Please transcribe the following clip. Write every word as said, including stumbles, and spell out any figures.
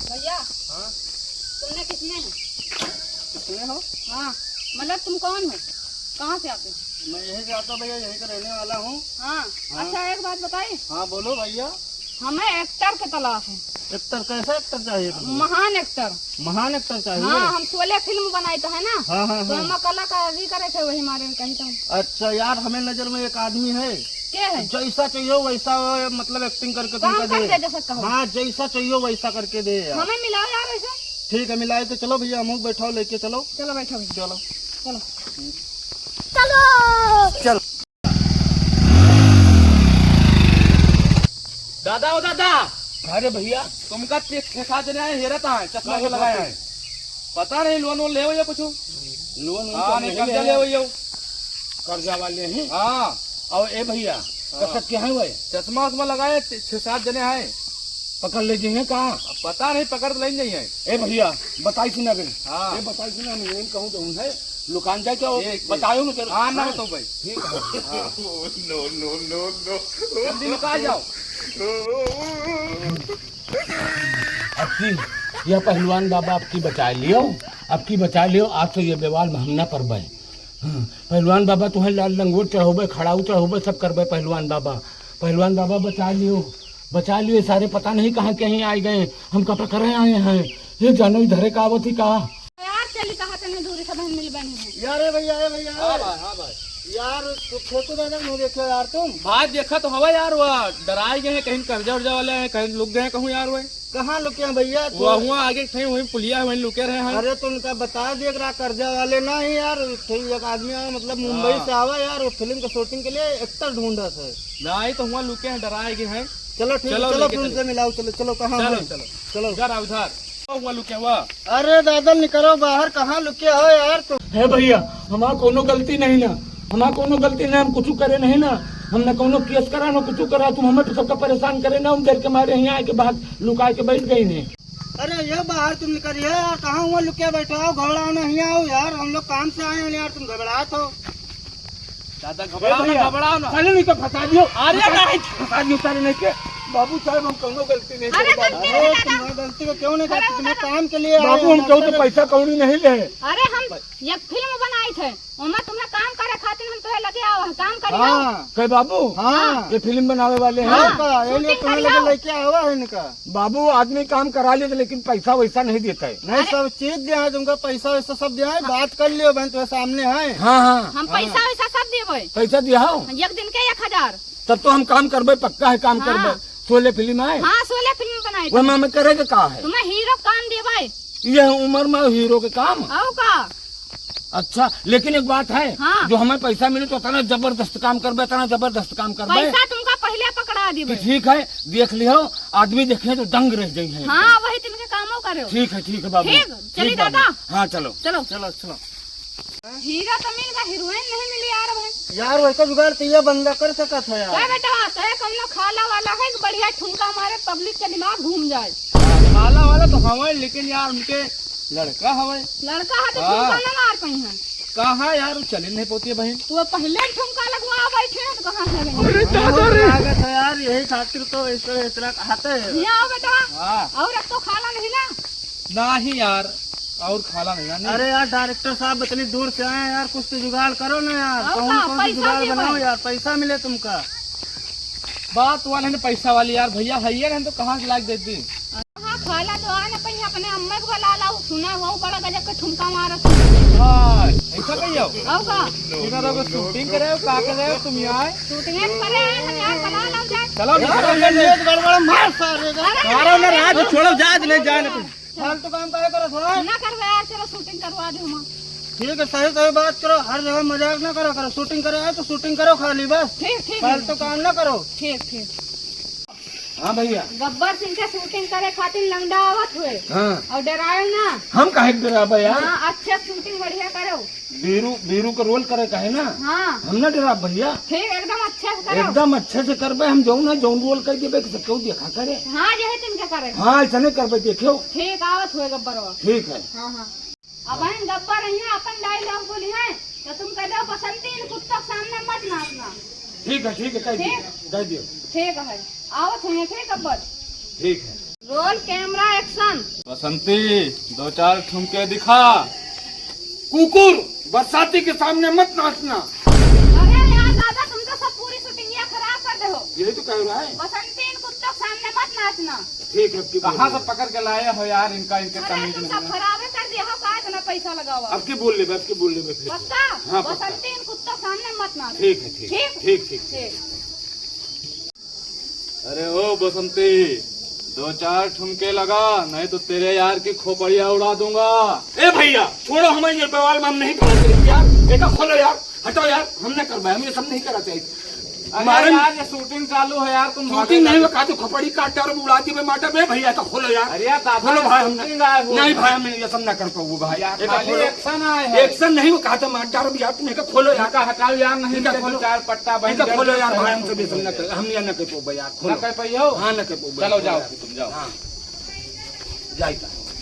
भैया, हाँ? तुमने किसने है? किसने हो? हाँ, मतलब तुम कौन हो? कहाँ से आते हो? मैं यहीं से आता हूँ भैया, यहीं का रहने वाला हूँ। हाँ, हाँ। अच्छा, एक बात बताई। हाँ, बोलो भैया। हमें एक्टर के तलाश है। एक्टर? कैसा एक्टर चाहिए तुमको? महान एक्टर। महान एक्टर चाहिए? हाँ, हम शोले फिल्म बनाई तो है ना, हाँ, हाँ, तो हाँ। हमें कलाकारी करे थे, वही मारे कही तो हम। अच्छा यार, हमें नजर में एक आदमी है, के है? जैसा चाहिए वैसा, मतलब एक्टिंग करके काम तुमका कर दे। दे, जैसा कहो। हाँ, जैसा चाहिए वैसा करके दे यार। हमें मिलाओ यार वैसे। ठीक है, मिलाए तो चलो भैया, हम बैठाओ, लेके चलो। चलो बैठो भैया। चलो। चलो। चलो। चलो। दादा, ओ दादा। अरे भैया। तुमका ठे-, ठेका देने आए, हेरत आए, चश्मा अरे को लगाए बाप रे। आए। पता नहीं लोन वोन ले हो या कुछ। लोन वोन हाँ, तो नहीं, नहीं कर्जा ले। ले हो या। कर्जा वाले हैं। हाँ। और ए भैया, हाँ। कसक के हैं भाई? चश्मा उश्मा लगाए, छ-, छह सात जने हैं। पकड़ ले जी हैं कहाँ? अब पता नहीं, पकड़ ले जाइए। ए भैया, बताई सुना बे। हाँ। ए बताई सुना, मैं कहूँ तो उन्हें लुकान जाए क्या? ये, ये। बतायो ना तेरे। हाँ, ना हाँ। बताओ भाई। ठीक है। हाँ। No, no, no, no। जल्दी लुका जाओ। अब की यह पहलवान बाबा अब की बचा लियो, अब की बचा लियो, आज तो ये बेवाल में हम ना परबे। हाँ, पहलवान बाबा तुम्हें लाल लंगोट चढ़ोबे, खड़ाऊ चढ़ोबे, सब करबे पहलवान बाबा। पहलवान बाबा बचा लियो, बचा लियो, सारे पता नहीं कहाँ कहीं आए गए, हमका पकड़े आए हैं। ये जानो इधरे का आवत ही का? यार चली कहाँ तने दूर से बहन मिल बनी है। यार ए भैया, ए भैया। हाँ भाई, हाँ भाई। यार, तू खेतू दादा नहीं देखो यार तुम। भाई देखा तो हवा यार, वह डराए गए हैं, कहीं कर्जा उर्जा वाले हैं, कहीं लुक गए हैं कहूँ यार वह। कहाँ लुके हैं भैया? तू वो हुआ आगे थे, वहीं पुलिया है, वहीं लुके रहे हैं। अरे तो उनका बता दे, एकरा कर्जा वाले ना ही यार, थे एक आदमी आया, मतलब मुंबई हाँ। से आवा यार, वो फिल्म के शूटिंग के लिए एक्टर ढूंढत है। नहीं तो हुआ लुके हैं, डराए गए हैं। चलो ठीक है, चलो चलो लेके फिर चलो। उनसे मिलाओ, चलो, चलो, कहाँ चलो, है? चलो। चलो। इधर आओ, इधर। हुआ लुके हुआ। अरे दादा निकरो बाहर, कहाँ लुके हो यार तुम? हे भैया, हमार कौनो गलती नहीं ना, हमार कौनो गलती नहीं, हम कुछ करे नहीं ना, हमने कौनो केस करा ना कुछ करा, तुम हमें सबका परेशान करे ना, हम डर के मारे यहाँ आके बाहर लुका के बैठ गए ने। अरे ये बाहर तुम निकलिए यार, कहाँ हुआ लुके बैठे हो, घबराओ नहीं आओ यार, हम लोग काम से आए हैं यार, तुम घबरात हो। दादा ए घबराओ ना, भैया, घबराओ ना। साले नहीं तो फंसा दियो। अरे फंसा, नहीं। फंसा दियो साले नहीं के। बाबू साहब हम कौनो गलती नहीं अरे करे बाबू। गलती अरे नहीं दादा। तुम्हारी गलती को क्यों नहीं अरे करते? तुम्हें दादा। काम के लिए आए बाबू हैं, हम कहूँ तो डॉक्टर। पैसा कौड़ी नहीं ले। अरे हम एक फिल्म बनाई थे, ओमा तुम्हें काम करे खातिर हम तोहे लगे आओ है, काम करियो। हाँ। कहे बाबू? हाँ। ये फिल्म बनावे वाले हैं? हाँ, का? ये लिए shooting तुम्हें करियो। लगे लेके आवा है इनका। बाबू, आदमी काम करा लेत, लेकिन पैसा वैसा नहीं देता है। नहीं, अरे। सब चीज दिया है तुमका, पैसा वैसा सब दिया है, हाँ। बात कर लियो बहन, तुम्हारे सामने है। हाँ, हाँ। हम हाँ। पैसा वैसा सब देबे। पैसा दिया हो? एक दिन के एक हजार। तब तो हम काम करबे, पक्का है काम हाँ। करबे। शोले फिल्म आए? हाँ, शोले फिल्म बनाए वह थे। में हमें करे के का है? तुम्हें हीरो काम देबे। ये उम्र में हीरो के काम? आओ का? अच्छा, लेकिन एक बात है, हाँ। जो हमें पैसा मिले तो इतना जबरदस्त काम करबे, इतना जबरदस्त काम करबे। पैसा तुमका पहले पकड़ा कि दिबे। ठीक है, देख लियो, आदमी देखे तो दंग रह जाई है। हाँ, वही तुमके कामो करो। ठीक है, ठीक है बाबू। ठीक, चली ठीक बाबू। दादा। हाँ, चलो। चलो। चलो, चलो। हीरा तो मिल गया, हीरोइन नहीं मिली यार भाई। यार, वैसा जुगाड़ तो ये बंदा कर सकत है यार। ए बेटवा, तोहे कौनो खाला वाला है कि बढ़िया ठुमका मारे, पब्लिक के दिमाग घूम जाए। खाला वाला तो हवे, लेकिन यार उनके लड़का हवे। लड़का है तो हाँ। ठुमका ना मार पाई है। कहाँ यार, चले नहीं पोती है बहन। वो पहले ही ठुमका लगवा बैठे हैं तो कहाँ से लगेंगे? अरे दादा रे। लागत है यार, यही खातिर तो इसको इतना कहते हैं। यहाँ आओ बेटवा। हाँ। और अब तो खाला नहीं ना? नहीं यार, और खाला नहीं ना, नहीं। अरे यार, डायरेक्टर साहब इतनी दूर से आए हैं यार, कुछ तो जुगाड़ करो ना यार। और कौन का? कौन सा पैसा जुगाड़ दे बनाओ भाई। यार, पैसा मिले तुमका। बात वाले ने पैसा वाली यार, भैया है ये नहीं तो कहाँ से लाके देती? हाँ, खाला तो आ ना पाई, अपने अम्मा को बुला लाओ, सुना वो बड़ा गजब का ठुमका मारत है। हाँ, ऐसा कहियो। और का? इधर आओ, शूटिंग करे हो, का करे हो तुम यहाँ? शूटिंग करे हैं हम यहाँ, बुला लाओ जाए। चलो, यार, निकलो, ये ये गड़बड़ मार सारे का। अरे, मारो ना, राज छोड़ो, जा, नहीं जाने तुम। फालतू काम काहे करत हो? ना करबे यार, चलो शूटिंग करवा दे हम। ठीक है, सही सही बात करो, हर जगह मजाक ना करो करो, शूटिंग करे आए तो शूटिंग करो खाली बस। ठीक, ठीक, फालतू ठीक। काम ना करो। ठीक, ठीक। हाँ भैया। गब्बर सिंह के शूटिंग करे खातिर लंगड़ा आवत हुए। हाँ। और डरायो ना। हम काहे के डराबे यार? हाँ, अच्छा शूटिंग बढ़िया करो। बीरू, बीरू के रोल करे का है ना? हाँ। हम ना डराब भैया। ठीक, एकदम अच्छे से करो। एकदम अच्छे से करबे, हम जौन है, जौन रोल कर देबे, कि सब केहू देखा करे। हाँ, यही तुमके करे। हाँ, ऐसा नहीं करबे, देखियो। ठीक, आवत हुए गब्बरवा। ठीक है। हाँ, हाँ। अब हम गब्बर यहाँ अपन डायलॉग बोली हैं, तो तुम कह दो, "बसंती, इन कुत्तों के सामने मत नाचना।" ठीक है, ठीक है, कह दियो, ठीक? कह दियो। ठीक है, आवत है, ठीक है, बस। ठीक है। Roll camera action। बसंती, दो चार ठुमके दिखा। कुकुर, बरसाती के सामने मत नाचना। अरे यार दादा, तुम तो सब पूरी shooting या खराब कर दे हो। यही तो कह रहा है। बसंती, इन कुत्तों के सामने मत नाचना। ठीक है, अब की कहाँ बोल से लेबे। पकड़ के लाए हो यार इनका, इनके अरे, तमीज तुम नहीं सब है। खराबे कर दिया हो, का इतना पैसा लगावा? अब की बोल लेबे, अब की बोल लेबे फिर। पक्का? हाँ, पक्का। बसंती, इन कुत्तों के सामने मत नाच। ठीक है, ठीक। ठीक? ठीक, ठीक, ठीक। ठीक। अरे ओ बसंती, दो चार ठुमके लगा, नहीं तो तेरे यार की खोपड़िया उड़ा दूंगा। ए भैया, छोड़ो, हमें ये बवाल में हम नहीं पड़ना चाहिए यार। एका खोलो यार, हटो यार, हम ना करवाए, हम ये सब नहीं करना चाहिए। अरे मारे यार, ये shooting चालू है यार, तुम shooting भागो नहीं, यार। वो का तो खोपड़ी काट डारो, उड़ा दिए, माटा बे भैया, तो खोलो यार। अरे यार, दादा, खोलो भाई, हम shooting आए हो। नहीं भाई, हम ये सब ना कर पाऊँ भाई। यार, एका खाली खोलो। Action आए हैं। Action नहीं, वो कहा था मार डारो यार, तुम एका खोलो यार। इनका हटाओ यार, नहीं इनका तो खोलो। चार पट्टा बन इनका गया, खोलो यार, चलो, भाई, हम सब ये सब ना कर, हम ये ना कर पाऊँ यार, खोलो। ना कर पाइयो? हाँ, ना कर पाऊँ, चलो, खोलो जाओ, यार। तुम जाओ। हाँ। जाइता।